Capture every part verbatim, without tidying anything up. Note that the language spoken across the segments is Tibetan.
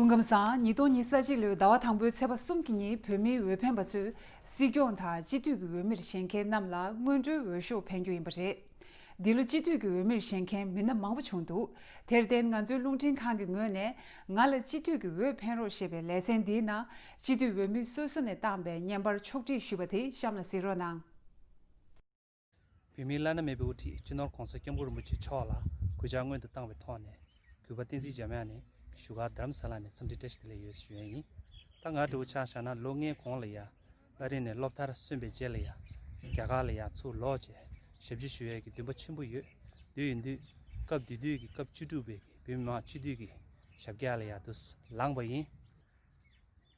སྐུ་ཁམས་བཟང་། ཉིས་སྟོང་ཉི་ཤུ་རྩ་གཅིག་ལོའི་ཟླ་བ་དང་པོའི་ཚེས་པ་གསུམ་གྱི་ཉིན་བོད་མིའི་འོས་འཕེན་པ་ཚོས་སྲིད་སྐྱོང་དང་སྤྱི་འཐུས་ཀྱི་འོས་མིར་བཞེངས་མཁན་རྣམས་ལ་སྔོན་འགྲོའི་འོས་ཤོག་འཕེན་རྒྱུ་ཡིན་པ་རེད། འདི་ལོ་སྤྱི་འཐུས་ཀྱི་འོས་མིར་བཞེངས་མཁན་མི་སྣ་མང་པོ་བྱུང་འདུག་དེར་བརྟེན་ང་ཚོའི་རླུང་འཕྲིན་ཁང་གི་ངོས་ནས་ང་ལ་སྤྱི་འཐུས་ཀྱི་འོས་འཕེན་རོགས་ཞེས་པའི་ལེ་ཚན་འདིའི་ནང་སྤྱི་འཐུས་འོས་མི་སོ་སོ་ནས་བཏང་པའི་བརྙན་པར་ཕྱོགས་སྒྲིག་ཞུས་པ་དེ་གཤམ་ལ་གཟིགས་རོགས་གནང་། བོད་མིའི་བླ་ན་མེད་པའི་དབུ་ཁྲིད་སྤྱི་ནོར་༸གོང་ས་༸སྐྱབས་མགོན་རིན་པོ་ཆེ་མཆོག་ལ་གུས་ཕྱག་སྔོན་དུ་བཏང་བའི་ཐོག་ནས་གུས་པ་བསྟན་འཛིན་འཇམ་དབྱངས་ནས་བཞུགས་སྒར་རྡ་རམ་ས་ལ་ནས་འཚམས་འདྲི་བཀྲ་ཤིས་བདེ་ལེགས་ཡོད་ཞུ་ཡ་ཡིན། ད་ང་འདྲ་བོ་ཆ་བཞག་ན་ལོ་ལྔའི་གོང་ལ་ཡ་ཨ་རི་ནས་སློབ་མཐར་སོན་པའི་རྗེས་ལ་ཡ་རྒྱ་གར་ལ་ཡ་ཚུར་ལོག་བྱས་ཞབས་ཕྱི་ཞུ་ཡས་ཀྱི་འདུན་པ་ཆེན་པོ་ཡོད། དེ་ཡིན་དུས་སྐབས་དེ་དུས་ཀྱི་སྐབས་བཅུ་དྲུག་པའི་བོད་མི་མང་སྤྱི་འཐུས་ཀྱི་ཞབས་བཀྱག་ལ་ཡ་དུ་ལངས་པ་ཡིན།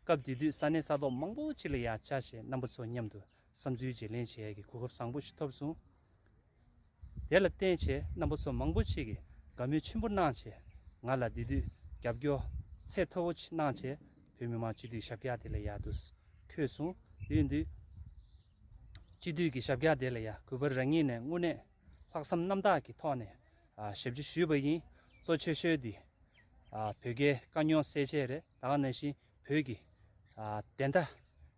སྐབས་དེ་དུས་ས་གནས་ས་ཐོག་མང་པོ་ཅིག་ལ་ཡ་བཅར་བྱས་རྣམ་པ་ཚོ་མཉམ་དུ་བསམ་ཚུལ་བརྗེ་ལེན་བྱེད་ཡས་ཀྱི་གོ་སྐབས་བཟང་པོ་ཞིག་ཐོབ་སོང་། དེ་ལ་བརྟེན་བྱས་རྣམ་པ་ཚོ་མང་པོ་ཅིག་གིས་དགའ་མོས་ཆེན་པོ་གནང་བྱས་ང་ལ་དེ་དུས་རྒྱབ་སྐྱོར་ཚད་མཐོ་པོ་ཅིག་གནང་བྱས་བོད་མི་མང་སྤྱི་འཐུས་ཞབས་བཀྱག་དེ་ལ་ཡ་དུ་འཁོད་སོང་། དེ་ཡིན་དུས་སྤྱི་འཐུས་ཀྱི་ཞབས་བཀྱག་དེ་ལ་ཡ་གུས་པ་རང་ཉིད་ནས་དངོས་གནས་ལྷག་བསམ་རྣམ་དག་གི་ཐོག་ནས་ཨ་ཞབས་ཕྱི་ཞུས་པ་ཡིན། གཙོ་ཆེ་ཤོས་དེ་ཨ་བོད་རྒྱའི་དཀའ་རྙོག་སེལ་ཆེད་རེད། ད་ག་ནང་བཞིན་བོད་ཀྱི་ཨ་བདེན་མཐའ་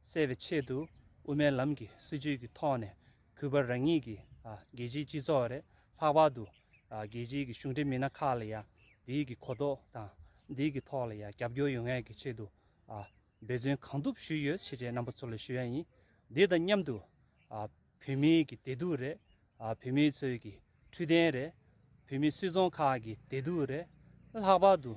གསལ་བའི་ཆེད་དུ་དབུ་མའི་ལམ་གྱི་སྲིད་བྱུས་ཀྱི་ཐོག་ནས་གུས་པ་རང་ཉིད་ཀྱིས་ཨ་རྒྱལ་སྤྱིའི་སྤྱི་ཚོགས་རེད། ལྷག་པར་དུ་ཨ་རྒྱལ་སྤྱིའི་གི་གཞུང་འབྲེལ་མི་སྣ་ཁག་ལ་ཡ་འདིའི་གི་གོ་རྟོགས་དང་འདིའི་གི་ཐོག་ལ་ཡ་རྒྱབ་སྐྱོར་ཡོང་ཡས་ཀྱི་ཆེད་དུ་ཨ་འབད་བརྩོན་གང་ཐུབ་ཞུས་ཡོད་ཞེས་བྱས་རྣམ་པ་ཚོ་ལ་ཞུ་ཡ་ཡིན། འདི་དང་མཉམ་དུ་ཨ་བོད་མིའི་གི་བདེ་སྡུག་རེད། ཨ་བོད་མི་ཚོའི་གི་འཕྲོད་བསྟེན་རེད། བོད་མི་སུད་ཚོང་ཁག་གི་བདེ་སྡུག་རེད། ལྷག་པར་དུ་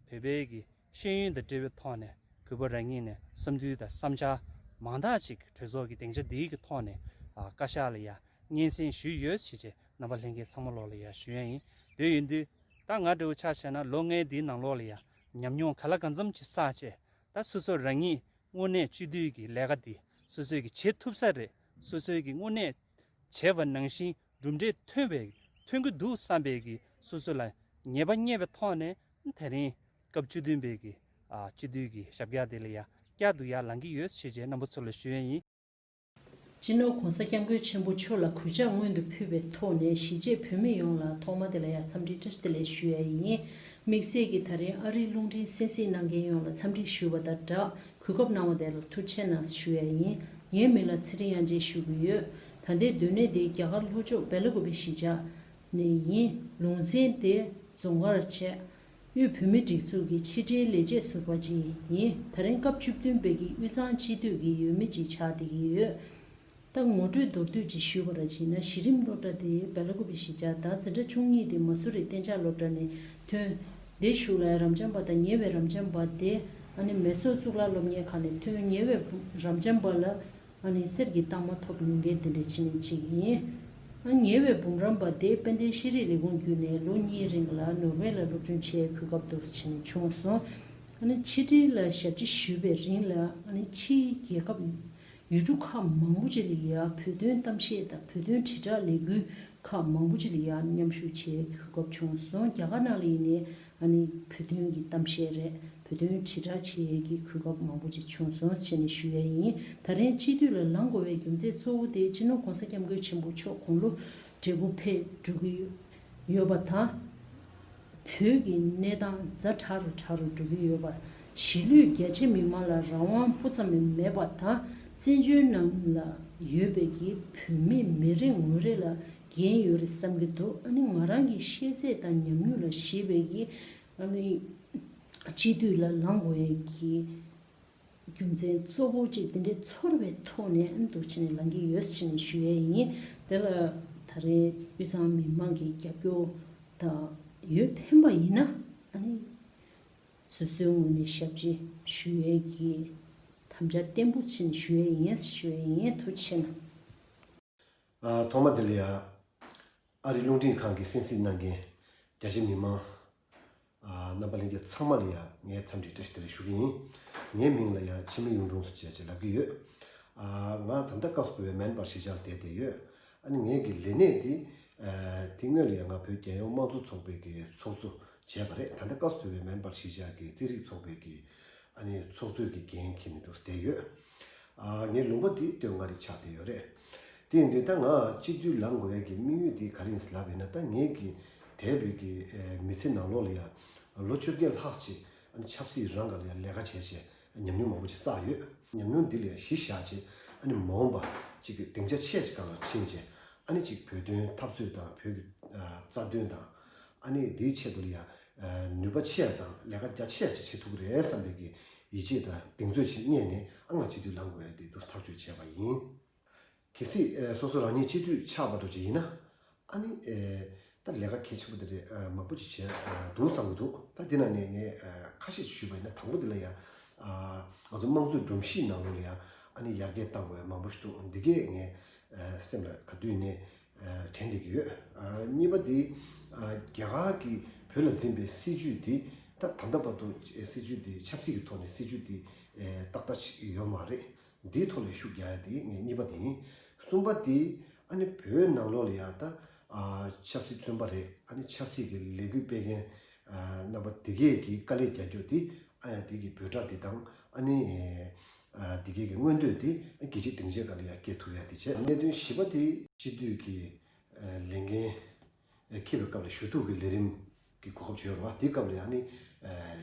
བོད་པའི་གི་ཤེས་ཡོན་དང་འབྲེལ་བའི་ཐོག་ནས་གུས་པ་རང་ཉིད་ནས་བསམ་ཚུལ་དང་བསམ་འཆར་མང་དག་ཅིག་གྲོས་ཚོགས་ཀྱི་སྡིངས་ཆ་འདིའི་གི་ཐོག་ནས་ཨ་བཀའ་ཤག་ལ་ཡ་སྙན་སེང་ཞུས་ཡོད་ཞེས་བྱས་རྣམ་པ་ལྷན་རྒྱས་ཚང་མ་ལོག་ལ་ཡ་ཞུ་ཡ་ཡིན། དེ་ཡིན་དུས་ད་ང་འདྲ་བོ་ཆ་བཞག་ན་ལོ་ལྔའི་འདིའི་ནང་ལོགས་ལ་ཡ་ཉམས་མྱོང་ག་ལ་གང་འཚམ་ཅིག་བསགས་བྱས་ད་སོ་སོ་རང་ཉིད་དངོས་གནས་སྤྱི་འཐུས་ཀྱི་ལས་ཀ་འདི་སོ་སོས་ཀྱི་བྱེད་ཐུབ་ས་རེད། སོ་སོས་ཀྱི་དངོས་གནས་བྱས་པ་ནང་བཞིན་གྲུབ་འབྲས་ཐོན་པའི་ཐོན་གྱི་འདུག་བསམ་པའི་གི་སོ་སོ་ལ་ངེས་པ་རྙེད་པའི་ཐོག་ནས་དེ་རིང་སྐབས་བཅུ་བདུན་པའི་གི་ཨ་སྤྱི་འཐུས་ཀྱི་ཞབས་བཀྱག་དེ་ལ་ཡ་བསྐྱར་དུ་ཡར་ལངས་ཀྱི་ཡོད་ཞེས་བྱས་རྣམ་པ་ཚོ་ལ་ཞུ་ཡས་ཡིན། སྤྱི་ནོར་༸གོང་ས་༸སྐྱབས་མགོན་ཆེན་པོ་མཆོག་ལ་གུས་ཕྱག་སྔོན་དུ་ཕུལ་བའི་ཐོག་ནས་གཞིས་བྱེས་བོད་མི་ཡོངས་ལ་ཐོག་མ་དེ་ལ་ཡང་འཚམས་འདྲི་བཀྲ་ཤིས་བདེ་ལེགས་ཞུ་ཡ་ཡིན། དམིགས་བསལ་གྱིས་ད་རིང་ཨ་རིའི་རླུང་འཕྲིན་གསན་གཟིགས་གནང་མཁན་ཡོངས་ལ་འཚམས་འདྲི་ཞུ་བ་དང་སྦྲགས་གོ་སྐབས་གནང་བ་དེ་ལ་ཐུགས་རྗེ་ཆེ་གནང་ཞུ་ཡ་ཡིན། ངའི་མིང་ལ་ཚེ་རིང་དབྱངས་ཅན་ཞུ་གི་ཡོད། ད་ལྟའི་སྡོད་གནས་དེ་རྒྱ་གར་ལྷོ་ཕྱོགས་སྦེ་ལ་ཀུ་པེ་གཞིས་ཆགས་ནས་ཡིན། ལུང་ཚན་དེ་རྫོང་མཁར་བྱས། དབུས་བོད་མིའི་སྒྲིག་འཛུགས་ཀྱི་ཕྱི་དྲིལ་ལས་བྱེད་ཟུར་པ་ཅིག་ཡིན། ད་རིང་སྐབས་བཅུ་བདུན་པའི་གི་དབུས་གཙང་སྤྱི་འཐུས་ཀྱི་འོས་མི་ཅིག་ཆགས་བསྡད་ཀྱི་ཡོད། ད་ངོ་སྤྲོད་མདོར་བསྡུས་ཅིག་ཞུས་པ་ར་བྱས་ན་གཞི་རིམ་སློབ་གྲྭ་དེ་སྦེ་ལ་ཀུ་པེ་གཞིས་ཆགས་དང་འཛིན་གྲྭ་བཅུ་གཉིས་དེ་མ་སུ་རི་གཏན་འཇགས་སློབ་གྲྭ་ནས་ཐོན། དེའི་གཞུག་ལ་རབ་འབྱམས་པ་དང་ཉེ་བའི་རབ་འབྱམས་པ་དེ་ཨ་ནི་མེ་སོར་གཙུག་ལག་སློབ་གཉེར་ཁང་ནས་ཐོན། ཉེ་བའི་རབ་འབྱམས་པ་ལ་ཨ་ནི་གསེར་གྱི་རྟགས་མ་ཐོབ་མྱོང་མཁན་དེ་འདྲ་ཅིག་ནས་གཅིག་ཡིན། ཨ་ཉེ་བའི་འབུམ་རམས་པ་དེ་དཔལ་ལྡན་ཤེས་རིག་ལས་ཁུངས་བརྒྱུད་ནས་ལོ་གཉིས་རིང་ལ་ནོར་ཝེ་ལ་སློབ་སྦྱོང་བྱེད་གོ་སྐབས་འདུག་ཅིག་ནས་བྱུང་སོང་། ཨ་ནི་ཕྱི་དྲིལ་ལ་ཞབས་ཕྱི་ཞུས་པའི་རིང་ལ་ཨ་ནི་ཕྱིའི་རྒྱལ་ཁབ་ཡུལ་གྲུ་ཁག་མང་པོ་ཅིག་ལ་ཡ་བོད་དོན་གཏམ་བཤད་དང་བོད་དོན་དྲིལ་བསྒྲགས་ལས་འགུལ་ཁག་མང་པོ་ཅིག་ལ་ཡ་མཉམ་ཞུགས་བྱེད་གོ་སྐབས་བྱུང་སོང་། རྒྱ་གར་ནང་ལ་ཡིན་ནའི་ཨ་ནི་བོད་དོན་གྱི་གཏམ་བཤད་རེད། བོད་དོན་དྲིལ་བསྒྲགས་བྱེད་ཡས་ཀྱི་གོ་སྐབས་མང་པོ་ཅིག་བྱུང་སོང་ཞེས་ནས་ཞུ་ཡས་ཡིན། ད་རིང་སྤྱི་འཐུས་ལ་ལངས་དགོས་པའི་རྒྱུ་མཚན་གཙོ་བོ་དེ་སྤྱི་ནོར་༸གོང་ས་༸སྐྱབས་མགོན་ཆེན་པོ་མཆོག་དགུང་ལོ་བགྲེས་པོ་ཕེབས་འགྲོ་གི་ཡོད་པ་དང་། བོད་ཀྱི་གནས་སྟངས་ཛ་དྲག་རུ་དྲག་རུ་འགྲོ་གི་ཡོད་པ། གཞིས་ལུས་རྒྱ་ཆེ་མི་མང་ལ་རང་དབང་སྤུ་ཙམ་མེད་པ་དང་། བཙན་བྱོལ་ནང་ལ་ཡོད་པའི་གི་བོད་མི་མི་རེ་ངོ་རེ་ལ་འགན་ཡོད་རེད་བསམ་གྱི་འདུག་ཨ་ནི་ང་རང་གི་ཤེས་ཚད་དང་ཉམས་མྱོང་ལ་གཞིགས་པའི་གི་ཨ་ནི་སྤྱི་འཐུས་ལ་ལངས་དགོས་ཡས་ཀྱི་རྒྱུ་མཚན་གཙོ་བོ་གཅིག་དེ་འདྲའི་ཚོར་བའི་ཐོག་ནས་ཨ་ནི་འདུག་བྱས་ནས་ལངས་ཀྱི་ཡོད་ཟེར་ནས་ཞུ་ཡས་ཡིན། དེ་ལ་ད་རེས་དབུས་གཙང་མི་མང་གི་རྒྱབ་སྐྱོར་དང་ཡོད་ཕན་པ་ཡིན་ན་ཨ་ནི་སོ་སོའི་ངོས་ནས་ཞབས་ཕྱི་ཞུ་ཡས་ཀྱི་དམ་བཅའ་བརྟན་པོ་བྱས་ནས་ཞུ་ཡས་ཡིན་ཞུ་ཡས་ཡིན། ཐུགས་རྗེ་ཆེ་གནང་། ཨ་ཐོག་མ་དེ་ལ་ཡ་ཨ་རི་རླུང་འཕྲིན་ཁང་གི་གསན་གཟིགས་གནང་མཁན་རྒྱ་ཆེ་མི་མང་། ཨ་རྣམ་པ་ལྷན་རྒྱས་ཚང་མ་ལ་ཡ་ངས་འཚམས་འདྲི་བཀྲ་ཤིས་བདེ་ལེགས་ཞུ་གི་ཡིན། ངའི་མིང་ལ་ཡ་འཆི་མེད་གཡུང་དྲུང་ཟེར་བྱས་ཅེས་ལབ་ཀྱི་ཡོད། ཨ་ང་ད་ལྟ་སྐབས་སུ་བབས་པའི་མེན་པར་གཞིས་ཆགས་ལ་བསྡད་བསྡད་ཡོད། ཨ་ནི་ངའི་གི་ལས་གནས་འདི་ཨ་དེ་སྔོན་ལ་ཡ་ང་བོད་རྒྱལ་ཡོངས་དམངས་གཙོ་ཚོགས་པའི་གི་ཚོགས་གཙོ་བྱས་པ་རེད། ད་ལྟ་སྐབས་སུ་བབས་པའི་མེན་པར་གཞིས་ཆགས་ཀྱི་རྩིས་རིག་ཚོགས་པའི་གི་ཨ་ནི་ཚོགས་གཙོའི་གི་འགན་འཁྱེར་ནས་འདུག་བསྡད་ཡོད། ཨ་ངའི་ལུང་པ་འདི་སྟོད་མངའ་རིས་ཆགས་བསྡད་ཡོད་རེད། དེ་ཡིན་དུས་ད་ང་སྤྱི་འཐུས་ལངས་དགོས་ཡ་གི་དམིགས་ཡུལ་འདི་ག་རེ་ཡིན་ཟེར་ལབ་པ་ཡིན་ན། ད་ངའི་གི་འདས་པའི་གི་ཨ་མི་ཚེ་ནང་ལོགས་ལ་ཡ་ལོ་བཅོ་བརྒྱད་ལྷག་ཅིག་ ཨ་ནི་ཆབ་སྲིད་རང་སྒང་ལ་ཡང་ལས་ཀ་བྱས་བྱས་ཉམས་མྱོང་མང་པོ་ཅིག་བསགས་ཡོད། ཉམས་མྱོང་འདི་ལ་ཡང་གཞི་བཞག་བྱས་ཨ་ནི་མ་འོངས་པ་ཅིག་གི་སྡིངས་ཆ་ཆེ་ཅིག་སྒང་ལ་ཕྱིན་བྱས་ཨ་ནི་ཅིག་བོད་དོན་འཐབ་རྩོད་དང་བོད་ཀྱི་ཨ་རྩ་དོན་དང་ཨ་ནི་འདིའི་ཆེད་དུ་ལ་ཡང་ནུས་པ་ཆེ་དང་ལས་ཀ་རྒྱ་ཆེ་ཅིག་བྱེད་ཐུབ་ཀྱི་རེད་བསམ་པའི་གི་ཡིད་ཆེས་དང་གདེང་ཚོད་ཅིག་རྙེད་ནས་ཨ་ང་སྤྱི་འཐུས་ལངས་དགོས་ཡ་འདི་འདུག་ཐག་གཅོད་བྱས་པ་ཡིན། གལ་སྲིད་ཨ་སོ་སོ་རང་ཉིད་སྤྱི་འཐུས་ཆགས་པ་འདྲ་ཅིག་ཡིན་ན་ཨ་ནི་ཨ་ད་ལས་ཀ་གལ་ཆེན་པོ་དེ་འདྲ་ཨ་མང་པོ་ཅིག་བྱས་ཨ་འདུག་བསམ་གྱི་འདུག་ད་འདི་ནང་ནས་ངས་ཨ་ཁ་ཤས་ཞུས་པ་ཡིན་ན་དང་པོ་འདི་ལ་ཡང་ཨ་ང་ཚོ་དམངས་གཙོའི་སྒྲོམ་གཞི་ནང་ལོགས་ལ་ཡང་ཨ་ནི་ཡར་རྒྱས་གཏང་དགོས་ཡ་མང་པོ་ཞིག་འདུག་འདི་གས་ངས་ཨ་སེམས་ལ་ག་དུས་ནས་ཨ་དྲན་བསྡད་ཀྱི་ཡོད། ཨ་གཉིས་པ་འདི་ཨ་རྒྱ་གར་གྱིས་བོད་ལ་འཛིན་པའི་སྲིད་ཇུས་འདི་ད་ད་ལྟ་བར་དུ་སྲིད་ཇུས་འདི་ཆབ་སྲིད་ཀྱི་ཐོག་ནས་སྲིད་ཇུས་འདི་ཨ་ཏག་ཏག་ཅིག་ཡོད་མ་རེད། འདིའི་ཐོག་ལ་ཤུགས་རྒྱག་ཡ་དེ་ངས་གཉིས་པ་དེ་ཡིན། གསུམ་པ་དེ་ཨ་ནི་བོད་ནང་ལོགས་ལ་ཡང་ད་ཨ་ཆབ་སྲིད་བཙོན་པ་རེད། ཨ་ནི་ཆབ་སྲིད་ཀྱི་ལས་འགུལ་སྤེལ་མཁན་ཨ་རྣམ་པ་དེ་གས་ཀྱི་དཀའ་ལས་རྒྱག་རྒྱུ་དེ་ཨ་ཡང་དེ་གི་འབོད་སྒྲ་དེ་དང་ཨ་ནི་ཨ་དེ་གས་ཀྱི་མངོན་འདོད་དེ་རྒྱལ་སྤྱིའི་སྡིངས་ཆའི་སྒང་ལ་ཡང་སྐྱེལ་ཐུབ་ཡ་དེ་བྱས། གནད་དོན་བཞི་པ་དེ་སྤྱི་འཐུས་ཀྱི་ཨ་ལས་འགན་འཁྱེར་བའི་སྐབས་ལ་ཞུ་གཏུག་གི་ལས་རིམ་གྱི་གོ་སྐབས་བྱུང་ཡོད་རེད་བ། དེའི་སྐབས་ལ་ཡང་ནི་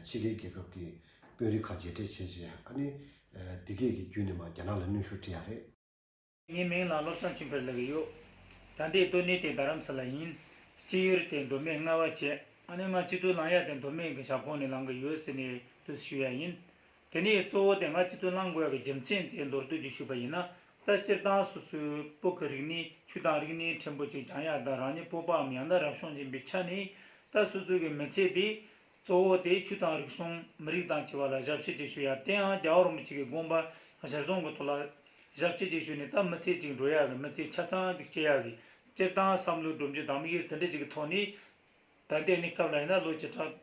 ཕྱི་རྒྱལ་རྒྱལ་ཁབ་ཀྱི་དཔོན་རིགས་ཁག་མཇལ་འཕྲད་བྱས་རྗེས་ཨ་ནི་འདི་གས་ཀྱི་བརྒྱུད་ནས་མར་རྒྱ་ནག་ལ་གནོན་ཤུགས་སྤྲད་ཡ་རེད། ངའི་མིང་ལ་བློ་བཟང་ཆོས་འཕེལ་ལབ་ཀྱི་ཡོད། ད་ལྟའི་སྡོད་གནས་དེ་རྡ་རམ་ས་ལ་ཡིན། སྤྱི་ཡུལ་དེ་མདོ་སྨད་རྔ་བ་བྱས། ཨ་ནི་ང་སྤྱི་འཐུས་ལངས་ཡ་དེ་མདོ་སྨད་ཀྱི་ཞབས་ཁོངས་ནས་ལངས་ཀྱི་ཡོད་ཟེར་ནས་དུ་ཞུ་ཡ་ཡིན། དེ་ནས་གཙོ་བོ་དེ་ང་སྤྱི་འཐུས་ལངས་དགོས་ཡག་གི་རྒྱུ་མཚན་དེ་མདོར་བསྡུས་ཀྱིས་ཞུས་པ་ཡིན་ན། ད་སྤྱིར་བཏང་སོ་སོའི་བོད་ཀྱི་རིག་གནས་ཆོས་དང་རིག་གནས་ཕྲན་བུ་ཅིག་སྦྱང་ཡག་དང་རང་ཉིད་བོད་པའམ་ཡང་ན་རབ་བྱུང་ཡིན་པའི་ཆ་ནས་ད་སོ་སོའི་གི་མི་ཚེ་དེ་གཙོ་བོ་དེ་ཆོས་དང་རིག་གཞུང་མི་རིགས་དང་བཅས་པ་ལ་ཞབས་ཕྱི་ཅིག་ཞུ་ཡག་དེའང་རྒྱལ་བ་རིན་པོ་ཆེ་གི་དགོངས་པ་གཞིར་བཟུང་གི་ཐོག་ལ་ཞབས་ཕྱི་ཅིག་ཞུས་ནས་ད་མི་ཚེ་ཅིག་འགྲོ་ཡག་གི་མི་ཚེ་ཆ་ཚང་ཅིག་སྐྱེལ་ཡག་གི་སྤྱིར་བཏང་བསམ་བློའི་སྒྲོམ་གཞི་དང་དམིགས་ཡུལ་དེ་འདྲ་ཅིག་གི་ཐོག་ནས། ད་ལྟའི་གནས་སྐབས་ལ་ཡིན་ན་ལོ་བཅུ་ཕྲག་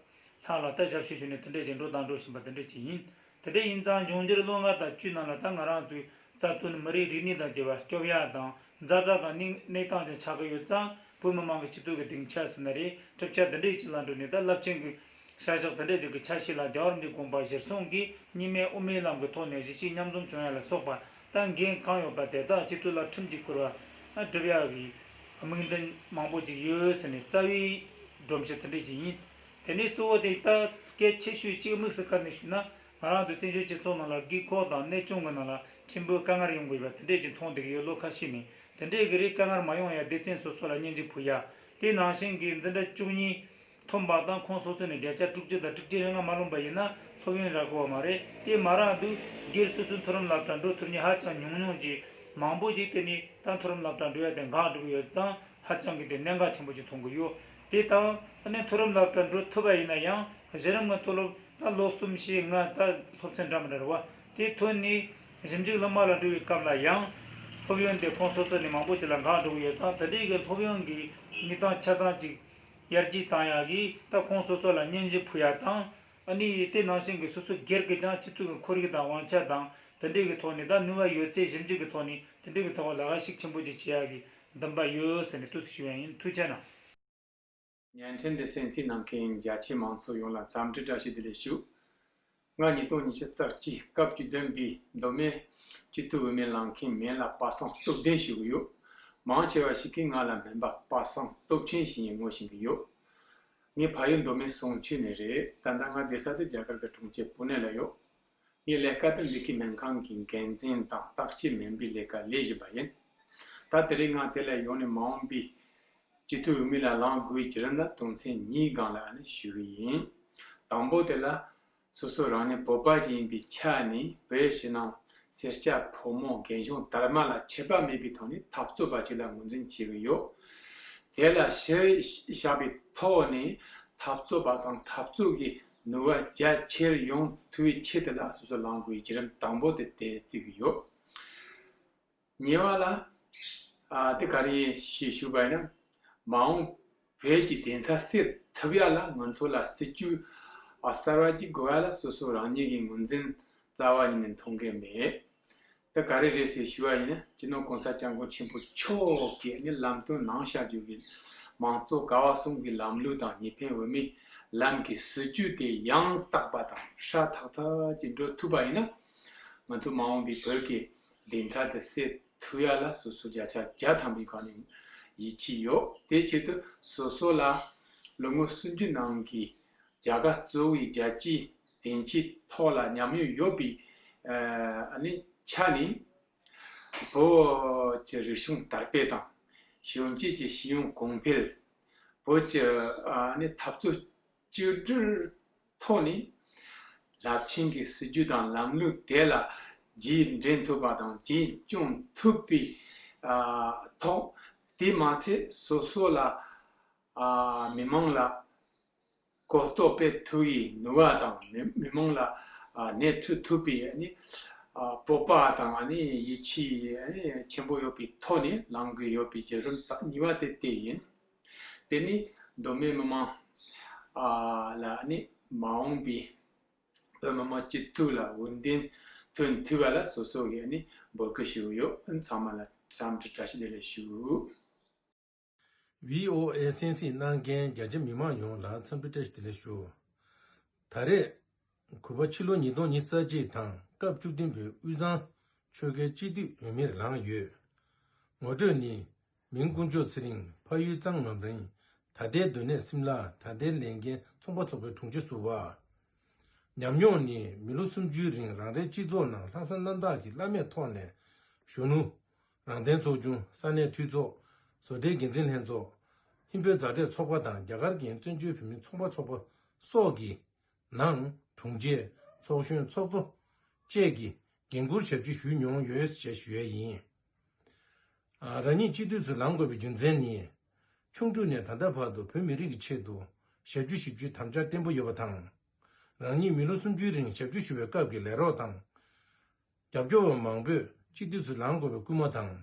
ལྷག་ལ་ད་ཞབས་ཕྱི་ཞུས་ནས་དེ་འདྲས་ཅིག་འགྲོ་དང་འགྲོ་བཞིན་པ་དེ་འདྲས་ཅིག་ཡིན། དེ་འདྲས་ཡིན་ཙང་འབྱུང་འགྱུར་ལོ་ལྔ་དང་བཅུའི་ནང་ལ་ད་ང་རང་ཚོའི་རྩ་དོན་མི་རིགས་རིག་གནས་དང་བཅས་པ་སྐྱོབ་ཡག་དང་ཛ་དྲག་གི་གནས་གནས་སྟངས་ཅིག་ཆགས་ཀྱི་ཡོད་ཙང་བོད་མི་མང་གི་སྤྱི་འཐུས་ཀྱི་སྡིངས་ཆ་ཟེར་ན་རེད། གྲུབ་ཆ་དེ་འདྲས་ཅིག་ལ་འགྲོ་ནས་ད་རླབས་ཆེན་གྱི་བྱ་གཞག་དེ་འདྲས་ཅིག་གི་ཆ་ཤས་ལ་རྒྱལ་བ་རིན་པོ་ཆེའི་དགོངས་པ་གཞིར་བཟུང་གིས་གཉིས་སྨན་དབུ་མའི་ལམ་གྱི་ཐོག་ནས་གཞིས་བྱེས་མཉམ་འཛོམས་བྱུང་ཡ་ལ་སོགས་པ། ད་འགན་གང་ཡོད་པ་དེ་དག་སྤྱི་འཐུས་ལ་ཁྲིམས་ཀྱིས་བསྐུར་བ་སྒྲུབ་ཡག་གི་དམིགས་འདུན་མང་པོ་ཅིག་ཡོད་ཟེར་ནས་རྩ་བའི་སྒྲོམ་གཞི་དེ་འདྲ་ཅིག་ཡིན། དེ་ནས་གཙོ་བོ་དེ་ད་གལ་ཆེ་ཤོས་གཅིག་དམིགས་སུ་བཀར་ནས་ཞུས་ན་ང་རང་ཚོ་བཙན་བྱོལ་སྤྱི་ཚོགས་ནང་ལ་དགོས་མཁོ་དང་གནས་ཆུང་གི་ནང་ལ་ཕྲན་བུ་དཀའ་ངལ་ཡོང་དགོས་པ་དེ་འདྲས་ཅིག་མཐོང་བསྡད་ཀྱི་ཡོད། ལོ་ཁ་ཤས་ནས་དེ་འདྲས་ཀྱི་རིགས་དཀའ་ངལ་མ་ཡོང་ཡ་སྡེ་ཚན་སོ་སོ་ལ་སྙན་ཞུ་ཕུལ་ཡ། དེ་ནང་བཞིན་གྱི་འཛིན་གྲྭ་བཅུ་གཉིས། ཐོན་པ་དང་ཁོངས་སོ་སོ་ནས་བརྒྱ་ཆ་དྲུག་ཅུ་དང་དྲུག་ཅུ་རེ་ལྔ་མ་ལོན་པ་ཡིན་ན་སློབ་ཡོན་རག་གི་ཡོད་མ་རེད། དེ་མ་རག་དུས་སྒེར་སོ་སོའི་མཐོ་རིམ་སློབ་གྲྭ་འགྲོ་ཐུབ་མཁན་ཧ་ཅང་ཉུང་ཉུང་ཅིག་མང་པོ་ཅིག་དེ་ནི་ད་མཐོ་རིམ་སློབ་གྲྭ་འགྲོ་ཡ་དེ་འགག་འགྲོ་གི་ཡོད་ཙང་ཧ་ཅང་གི་དེ་གནད་འགག་ཆེན་པོ་ཅིག་མཐོང་གི་ཡོད། དེ་དང་ཨ་ནི་མཐོ་རིམ་སློབ་གྲྭ་འགྲོ་ཐུབ་པ་ཡིན་ན་ཡང་གཞི་རིམ་གྱི་མཐོ་སློབ་ད་ལོ་གསུམ་བཞི་ལྔ་ད་སློབ་ཚན་འདྲ་མི་འདྲ་རེད་བ། དེ་ཐོན་ནས་ཞིབ་འཇུག་སློབ་མ་ལ་འགྲོ་བའི་སྐབས་ལ་ཡང་སློབ་ཡོན་དེ་ཁོངས་སོ་སོ་ནས་མང་པོ་ཅིག་ལ་འགག་འགྲོ་གི་ཡོད་ཙང་དེ་འདྲའི་གི་སློབ་ཡོན་གྱི་གནས་སྟངས་ཆ་ཚང་ཅིག་ཡར་རྒྱས་བཏང་ཡག་གི་ད་ཁོང་སོ་སོ་ལ་སྙན་ཞུ་ཕུལ་ཡག་དང་། ཨ་ནི་དེ་ནང་བཞིན་གྱི་སོ་སོ་སྒེར་གྱི་ཀྱང་སྤྱི་འཐུས་ཀྱི་ཁོར་ཡུག་དང་དབང་ཆ་དང་དེ་འདྲའི་གི་ཐོག་ནས་ད་ནུས་པ་ཡོད་ཚད་ཞིབ་འཇུག་གི་ཐོག་ནས་དེ་འདྲའི་གི་ཐོག་ལ་དབྱེ་ཞིབ་ཆེན་པོ་ཅིག་བྱེད་ཡག་གི་འདུན་པ་ཡོད་ཟེར་ནས་ཏུ་ཞུ་ཡ་ཡིན། ཐུགས་རྗེ་གནང་། བརྙན་འཕྲིན་འདི་གསན་གཟིགས་གནང་མཁན་རྒྱ་ཆེའི་མང་ཚོགས་ཡོངས་ལ་འཚམས་འདྲི་བཀྲ་ཤིས་བདེ་ལེགས་ཞུ། ང་ཉིས་སྟོང་ཉི་ཤུ་རྩ་གཅིག་སྐབས་བཅུ་བདུན་པའི་མདོ་སྨད་སྤྱི་འཐུས་འོས་མི་ལངས་མཁན་མིང་ལ་པ་སངས་སྟོབས་ལྡན་ཞུ་གི་ཡོད། མང་ཆེ་བ་ཞིག་གིས་ང་ལ་སྨན་པ་པ་སངས་སྟོབས་ཆེན་ཞེས་ངོ་ཤེས་ཀྱི་ཡོད། ངའི་ཕ་ཡུལ་མདོ་སྨད་བསང་ཆུ་ནས་རེད། ད་ལྟ་ང་བསྡད་ས་དེ་རྒྱ་གར་གྱི་གྲོང་ཁྱེར་པུ་ནེ་ལ་ཡོད། ངའི་ལས་ཀ་དེ་འདི་གའི་སྨན་ཁང་གི་འགན་འཛིན་དང་བརྟག་དཔྱད་སྨན་པའི་ལས་ཀ་ལས་བཞིན་པ་ཡིན། ད་དེ་རིང་ང་དེ་ལ་ཡོང་ནས་མ་འོངས་པའི་སྤྱི་འཐུས་འོས་མི་ལ་ལངས་དགོས་བརྒྱུད་རིམ་ལ་དོན་ཚན་གཉིས་སྒང་ལ་ཨ་ནི་ཞུ་གི་ཡིན། དང་པོ་དེ་ལ་སོ་སོ་རང་ཉིད་བོད་པ་ཞིག་ཡིན་པའི་ཆ་ནས་བོད་ཕྱི་ནང་སེར་སྐྱ་ཕོ་མོ་རྒན་གཞོན་དར་དམར་ལ་ཁྱད་པར་མེད་པའི་ཐོག་ནས་འཐབ་རྩོད་པ་ཞིག་ལ་ངོས་འཛིན་བྱེད་ཀྱི་ཡོད། དེ་ལ་གཞི་བཞག་པའི་ཐོག་ནས་འཐབ་རྩོད་པ་དང་འཐབ་རྩོད་ཀྱི་ནུས་པ་རྒྱ་ཆེར་ཡོང་ཐུབ་པའི་ཆེད་དུ་ལ་སོ་སོ་ལངས་དགོས་བརྒྱུད་རིམ་དང་པོ་དེ་དེ་བརྩི་གི་ཡོད། གཉིས་པ་ལ། ཨ་དེ་ག་རེ་ཞེས་ཞུས་པ་ཡིན་ན། མ་འོངས་བོད་ཀྱི་བདེན་མཐའ་གསལ་ཐུབ་ཡ་ལ་ང་ཚོ་ལ་སྲིད་ཇུས་ཨ་གསར་བ་ཅིག་དགོས་ཡ་ལ་སོ་སོ་རང་ཉིད་ཀྱི་ངོས་འཛིན་རྩ་བ་ཉིད་ནས་མཐོང་གི་མེད། དེ་ག་རེ་རེད་ཟེར་ཞུ་བ་ཡིན་ན་སྤྱི་ནོར་གོང་ས་སྐྱབས་མགོན་ཆེན་པོ་མཆོག་གིས་ནི་ལམ་སྟོན་གནང་བཞག་རྒྱུ་གི་མང་གཙོ་ཀ་བ་གསུམ་གྱི་ལམ་ལུགས་དང་གཉིས་ཕན་འོས་མིའི་ལམ་གྱི་སྲིད་ཇུས་དེ་ཡང་དག་པ་དང་ཧྲ་ཐག་ཐག་ཅིག་འགྲོ་ཐུབ་པ་ཡིན་ན། ང་ཚོ་མ་འོངས་པའི་བོད་ཀྱི་བདེན་མཐའ་དེ་གསལ་ཐུབ་ཡ་ལ་སོ་སོ་བརྒྱ་ཆ་བརྒྱ་ཐམ་པའི་སྒང་ནས་ཡིད་ཆེས་ཡོད། དེའི་ཆེད་དུ་སོ་སོ་ལ་ལོ་ངོ་སུམ་ཅུ་ནང་གི་རྒྱ་གར་གཙོ་བོའི་རྒྱལ་སྤྱིའི་ བདེ་སྐྱིད་ཐོག་ལ་ཉམས་མྱོང་ཡོད་པའི་ཨ་ནི་ཆ་ནས། བོད་ཀྱི་རིག་གཞུང་དར་སྤེལ་དང་། གཞོན་སྐྱེས་ཀྱི་ཤེས་ཡོན་གོང་འཕེལ། བོད་ཀྱི་ཨ་ནི་འཐབ་རྩོད་བཅོས་སྒྲིག་ཐོག་ནས་རླབས་ཆེན་གྱི་སྲིད་ཇུས་དང་ལམ་ལུགས་དེ་ལ་རྗེས་འདྲེན་ཐུབ་པ་དང་རྗེས་སྐྱོང་ཐུབ་པའི་ཨ་ཐོག་དེ་མ་ཚད་སོ་སོ་ལ་ཨ་མི་མང་ལ་གོ་རྟོགས་སྤེལ་ཐུབ་པའི་ནུས་པ་དང་མི་མི་མང་ལ་ཨ་སྣེ་ཁྲིད་ཐུབ་པའི་ཨ་ནི་ཨ་སྤོབས་པ་དང་ཨ་ནི་ཡིད་ཆེས་ཨ་ནི་ཆེན་པོ་ཡོད་པའི་ཐོག་ནས་ལངས་དགོས་ཡོད་པའི་བརྒྱུད་རིམ་དང་གཉིས་པ་དེ་དེ་ཡིན། དེ་ནི་མདོ་སྨད་མི་མང་ཨ་ལ་ཨ་ནི་མ་འོངས་པའི་བོད་མི་མང་སྤྱི་འཐུས་ལ་འོས་འདེམས་ཐོན་ཐུབ་པ་ལ་སོ་སོ་གིས་ཨ་ནི་འབོད་སྐུལ་ཞུ་གི་ཡོད། ཚང་མ་ལ་འཚམས་འདྲི་བཀྲ་ཤིས་བདེ་ལེགས་ཞུ། ཝི་ཨོ་ཨེ་གསན་གཟིགས་གནང་མཁན་རྒྱ་ཆེ་མི་མང་ཡོངས་ལ་འཚམས་འདྲི་བཀྲ་ཤིས་བདེ་ལེགས་ཞུ། ད་རེས་གུས་པ་ཕྱི་ལོ་ཉིས་སྟོང་ཉི་ཤུ་རྩ་གཅིག་དང་སྐབས་བཅུ་བདུན་པའི་དབུས་གཙང་ཆོལ་ཁའི་སྤྱི་འཐུས་འོས་མིར་ལངས་ཡོད། ངོ་སྤྲོད་ནི། མིང་དཀོན་མཆོག་ཚེ་རིང་། ཕ་ཡུལ་གཙང་ངམ་རིང་། ད་ལྟའི་སྡོད་གནས་སིམ་ལ། ད་ལྟའི་ལས་འགན་ཚོང་པ་ཚོགས་པའི་དྲུང་ཆེ་ཟུར་པ། ཉམས་མྱོང་ནི་མི་ལོ་སུམ་ཅུའི་རིང་རང་རེའི་སྤྱི་ཚོགས་ནང་ལྷག་བསམ་རྣམ་དག་གི་བླ་མེད་ཐོག་ནས་གཞོན་ནུ། རང་བཙན་ཚོགས་ཆུང་། ས་གནས་འཐུས་ཚོགས། བཟོ་གྲྭའི་འགན་འཛིན་ལྷན་ཚོགས། ཧིན་བོད་མཛའ་འབྲེལ་ཚོགས་པ་དང་རྒྱ་གར་གྱི་བཙན་བྱོལ་བོད་མིའི་ཚོང་པ་ཚོགས་པ་སོགས་ཀྱི་ནང་དྲུང་ཆེ། ཚོགས་གཞོན། ཚོགས་གཙོ་བཅས་ཀྱི་འགན་འཁུར་ཞབས་ཕྱི་ཞུས་མྱོང་ཡོད་ཅེས་ཞུ་ཡས་ཡིན། ཨ། རང་ཉིད་སྤྱི་འཐུས་སུ་ལངས་དགོས་པའི་རྒྱུ་མཚན་ནི། ཆུང་དུས་ནས་ད་ལྟ་བར་དུ་བོད་མི་རིགས་ཀྱི་ཆེད་དུ་ཞབས་ཕྱི་ཞུ་རྒྱུའི་དམ་བཅའ་བརྟན་པོ་ཡོད་པ་དང་། རང་ཉིད་མི་ལོ་སུམ་ཅུའི་རིང་ཞབས་ཕྱི་ཞུ་བའི་སྐབས་ཀྱི་ལས་རོགས་དང་། རྒྱབ་སྐྱོར་བ་མང་པོས་སྤྱི་འཐུས་སུ་ལངས་དགོས་པའི་སྐུལ་མ་དང་།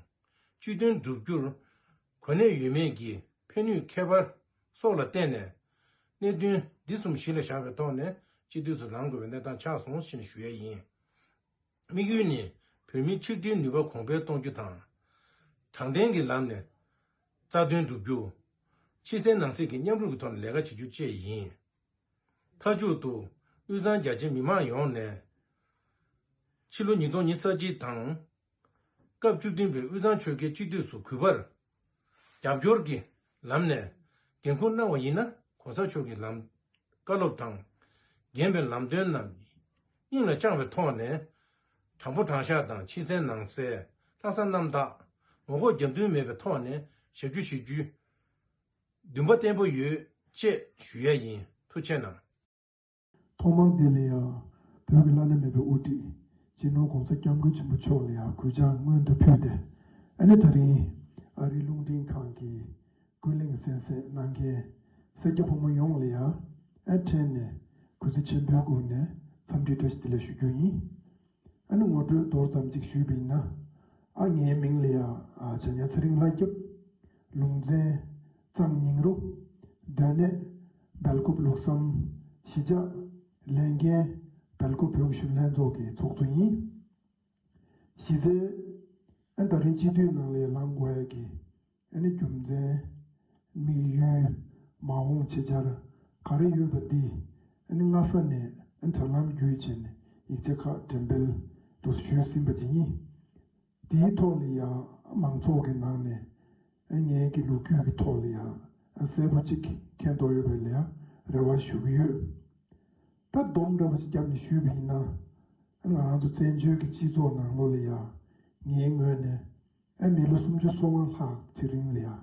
སྤྱི་དོན་བསྒྲུབ་རྒྱུར་གོ་གནས་ཡོད་མེད་ཀྱི་ཕན་ནུས་ཁྱད་པར་སོགས་ལ་བརྟེན་ནས། གནད་དོན་འདི་གསུམ་གཞི་ལ་བཞག་པའི་ཐོག་ནས་སྤྱི་འཐུས་སུ་ལངས་དགོས་པའི་གནས་སྟངས་ཆགས་སོང་ཞེས་ཞུ་ཡས་ཡིན། དམིགས་ཡུལ་ནི་བོད་མིའི་ཆིག་སྒྲིལ་ནུས་པ་གོང་འཕེལ་གཏོང་རྒྱུ་དང་། དྲང་བདེན་གྱི་ལམ་ནས་རྩ་དོན་བསྒྲུབ་རྒྱུ། ཕྱི་གསལ་ནང་གསལ་གྱི་མཉམ་རུབ་ཀྱི་ཐོག་ནས་ལས་ཀ་བྱེད་རྒྱུ་བཅས་ཡིན། མཐའ་མཇུག་ཏུ་དབུས་གཙང་རྒྱ་ཆེའི་མི་མང་ཡོངས་ནས་ཕྱི་ལོ་ཉིས་སྟོང་ཉི་ཤུ་རྩ་གཅིག་དང་སྐབས་བཅུ་བདུན་པའི་དབུས་གཙང་ཆོལ་ཁའི་སྤྱི་འཐུས་སུ་གུས་པར་རྒྱབ་སྐྱོར་གྱི་ལམ་ནས་འགན་འཁུར་གནང་བ་ཡིན་ན། གོང་ས་མཆོག་གི་ལམ་བཀའ་སློབ་དང་འགན་པའི་ལམ་སྟོན་རྣམས་སྙིང་ལ་བཅངས་པའི་ཐོག་ནས། དྲང་པོ་དྲང་བཞག་དང་ཕྱི་གསལ་ནང་གསལ། ལྷག་བསམ་རྣམ་དག། ངོ་ལྐོག་རྒྱབ་མདུན་མེད་པའི་ཐོག་ནས་ཞབས་ཕྱི་ཞུ་རྒྱུའི་འདུན་པ་བརྟན་པོ་ཡོད་ཅེས་ཞུ་ཡས་ཡིན། ཐུགས་རྗེ་གནང་། ཐོག་མར་འདི་ལ་ཡང་བོད་ཀྱི་བླ་ན་མེད་པའི་དབུ་ཁྲིད་སྤྱི་ནོར་༸གོང་ས་༸སྐྱབས་མགོན་ཆེན་པོ་མཆོག་ལ་ཡང་གུས་ཕྱག་སྔོན་དུ་ཕུལ་ཏེ། ཨ་ནི་ད་རིང་ཨ་རིའི་རླུང་འཕྲིན་ཁང་གི་ཀུན་གླེང་གསན་གཟིགས་གནང་མཁན་སེར་སྐྱ་ཕོ་མོ་ཡོངས་ལ་ཡང་ཨ་ཕྲན་ནས་གུས་བརྩི་ཆེན་པོའི་སྒོ་ནས་འཚམས་འདྲི་བཀྲ་ཤིས་བདེ་ལེགས་ཞུ་རྒྱུ་ཡིན། ཨ་ནི་ངོ་སྤྲོད་མདོར་ཙམ་ཅིག་ཞུས་པ་ཡིན་ན། ཨ་ངའི་མིང་ལ་ཡང་ཨ་བྱ་ཉ་ཚེ་རིང་ལྷ་སྐྱབས། ལུང་ཚན་གཙང་སྙིང་རུ། སྡོད་གནས་སྦེལ་ཀོབ་ལུགས་བསམ་གཞིས་ཆགས། ལས་འགན་སྦེལ་ཀོབ་བོད་ཀྱི་གཞོན་ལྷན་ཚོགས་ཀྱི་ཚོགས་གཙོ་ཡིན། གཞི་རྩའི་ཨ་ད་རིང་སྤྱི་འཐུས་ནང་ལ་ལངས་དགོས་ཡ་གི་ཨ་ནི་རྒྱུ་མཚན། དམིགས་ཡུལ། མ་འོངས་ཆེད་བཅར་ག་རེ་ཡོད་པ་འདི་ཨ་ནི་སྔ་ས་ནས་ཨ་དྲ་ལམ་བརྒྱུད་བྱས་ནས་ཡིག་ཆ་ཁག་འགྲེམས་སྤེལ་དུ་ཞུས་ཟིན་པ་ཅིག་ཡིན། དེའི་ཐོག་ལ་ཡང་མང་ཚོགས་ཀྱི་ནང་ནས་ཨ་ངའི་གི་ལོ་རྒྱུས་ཀྱི་ཐོག་ལ་ཡང་ཨ་གསལ་པོ་ཅིག་མཁྱེན་རྟོགས་ཡོད་པ་ལ་ཡང་རེ་བ་ཞུ་གི་ཡོད། ད་སྡོམ་འདྲ་པོ་ཞིག་བརྒྱབ་ནས་ཞུས་པ་ཡིན་ན། ང་རང་ཚོ་བཙན་བྱོལ་གྱི་སྤྱི་ཚོགས་ནང་ལོགས་ལ་ཡང་ངའི་ངོས་ནས་ཨ་མི་ལོ་སུམ་ཅུ་སོ་ལྔ་ལྷག་ཅིག་རིང་ལ་ཡང་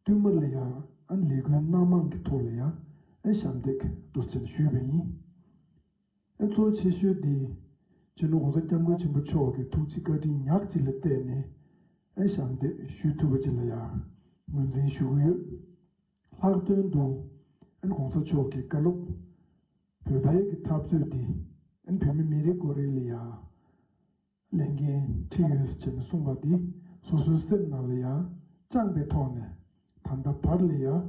བསྟུད་མར་ལ་ཡང་ཨ་ལས་འགུལ་སྣ་མང་གི་ཐོག་ལ་ཡང་ཨ་ཞབས་འདེགས་འདུག་ཅེས་ཞུས་པ་ཡིན། ཨ་གཙོ་ཆེ་ཤོས་འདི་སྤྱི་ནོར་༸གོང་ས་༸སྐྱབས་མགོན་ཆེན་པོ་མཆོག་གི་ཐུགས་རྗེ་བཀའ་དྲིན་ཉག་གཅིག་ལ་བརྟེན་ནས་ཨ་ཞབས་འདེགས་ཞུ་ཐུབ་པ་ཅིག་ལ་ཡང་ངོས་འཛིན་ཞུ་གི་ཡོད། ལྷག་དོན་དུ་ཨ་༸གོང་ས་མཆོག་གི་བཀའ་སློབ། བོད་པའི་གི་འཐབ་རྩོད་འདི་ཨ་བོད་མི་མི་རེ་ངོ་རེ་ལ་ཡང་ལས་འགན་འཁྲི་ཡོད་ཅེས་ནས་གསུངས་པ་འདི་སོ་སོའི་སེམས་ནང་ལ་ཡང་བཅངས་པའི་ཐོག་ནས་ད་ལྟ་བར་ལ་ཡང་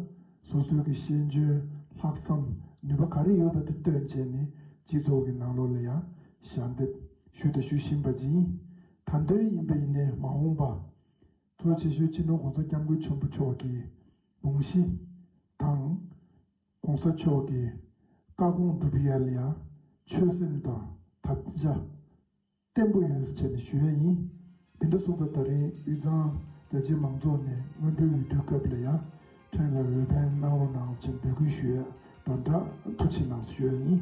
སོ་སོའི་གི་ཤེས་འཇོན་ལྷག་བསམ་ནུས་པ་ག་རེ་ཡོད་པ་དེ་བཏོན་བྱས་ནས་སྤྱི་ཚོགས་ཀྱི་ནང་ལོགས་ལ་ཡང་ཞབས་འདེགས་ཞུས་དང་ཞུ་བཞིན་པ་ཅིག་ཡིན། ད་དོན་ཡིན་པ་ཡིན་ནའི་མ་འོངས་པ་གཙོ་ཆེ་ཤོས་སྤྱི་ནོར་༸གོང་ས་༸སྐྱབས་མགོན་ཆེན་པོ་མཆོག་གི་དགོངས་གཞི་དང་། ༸གོང་ས་མཆོག་གི་བཀའ་དགོངས་སྒྲུབ་ཡ་ལ་ཡང་ཆོད་སེམས་དང་དམ་བཅའ་བརྟན་པོ་ཡོད་ཟེར་བྱས་ནས་ཞུ་ཡ་ཡིན། དེ་འདྲ་སོང་ཙང་ད་རིང་དབུས་གཙང་རྒྱ་ཆེའི་མང་ཚོགས་ནས་སྔོན་འགྲོའི་འོས་བསྡུའི་སྐབས་ལ་ཡང་ཕྲན་ལ་འོས་འཕེན་གནང་རོགས་གནང་ཟེར་འབོད་སྐུལ་ཞུ་ཡ་དང་སྦྲགས་ཐུགས་རྗེ་གནང་ཞུ་ཡ་ཡིན།